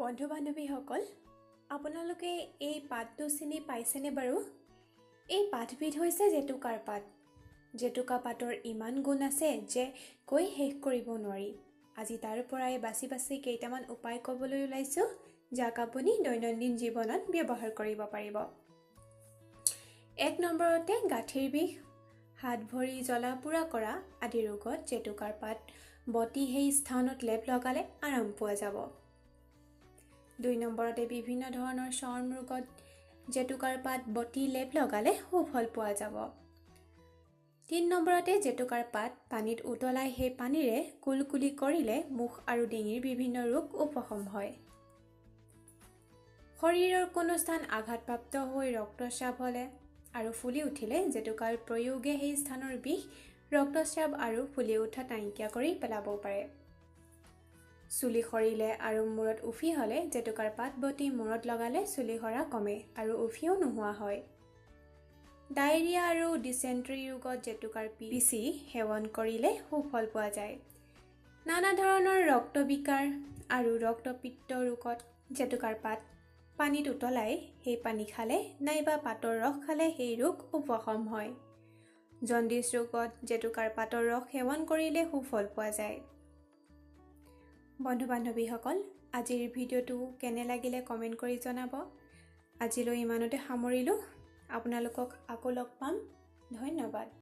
বন্ধু বান্ধৱীসকল, আপোনালোকে এই পাতটো চিনি পাইছেনে বাৰু? এই পাতবিধ হৈছে জেতুকাৰ পাত। জেতুকা পাতৰ ইমান গুণ আছে যে কৈ শেষ কৰিব নোৱাৰি। আজি তাৰ পৰাই বাছি বাছি কেইটামান উপায় ক'বলৈ ওলাইছোঁ, যাক আপুনি দৈনন্দিন জীৱনত ব্যৱহাৰ কৰিব পাৰিব। এক নম্বৰতে গাঁঠিৰ বিষ, হাত ভৰি জ্বলা পোৰা কৰা আদি ৰোগত জেতুকাৰ পাত বটি সেই স্থানত লেপ লগালে আৰাম পোৱা যাব। দুই নম্বৰতে বিভিন্ন ধৰণৰ চৰ্ম ৰোগত জেতুকাৰ পাত বটি লেপ লগালে সুফল পোৱা যাব। তিনি নম্বৰতে জেতুকাৰ পাত পানীত উতলাই সেই পানীৰে কুলকুলি কৰিলে মুখ আৰু ডিঙিৰ বিভিন্ন ৰোগ উপশম হয়। শৰীৰৰ কোনো স্থান আঘাতপ্ৰাপ্ত হৈ ৰক্তস্ৰাৱ হ'লে আৰু ফুলি উঠিলে জেতুকাৰ প্ৰয়োগে সেই স্থানৰ বিষ, ৰক্তস্ৰাৱ আৰু ফুলি উঠা নাইকিয়া কৰি পেলাব পাৰে। চুলি সৰিলে আৰু মূৰত উফি হ'লে জেতুকাৰ পাত বটি মূৰত লগালে চুলি সৰা কমে আৰু উফিও নোহোৱা হয়। ডায়েৰিয়া আৰু ডিচেণ্ট্ৰি ৰোগত জেতুকাৰ পিচি সেৱন কৰিলে সুফল পোৱা যায়। নানা ধৰণৰ ৰক্তবিকাৰ আৰু ৰক্তপিত্ত ৰোগত জেতুকাৰ পাত পানীত উতলাই সেই পানী খালে নাইবা পাতৰ ৰস খালে সেই ৰোগ উপশম হয়। জণ্ডিছ ৰোগত জেতুকাৰ পাতৰ ৰস সেৱন কৰিলে সুফল পোৱা যায়। বন্ধু বান্ধৱীসকল, আজিৰ ভিডিঅ'টো কেনে লাগিলে কমেণ্ট কৰি জনাব। আজিলৈ ইমানতে সামৰিলোঁ। আপোনালোকক আকৌ লগ পাম। ধন্যবাদ।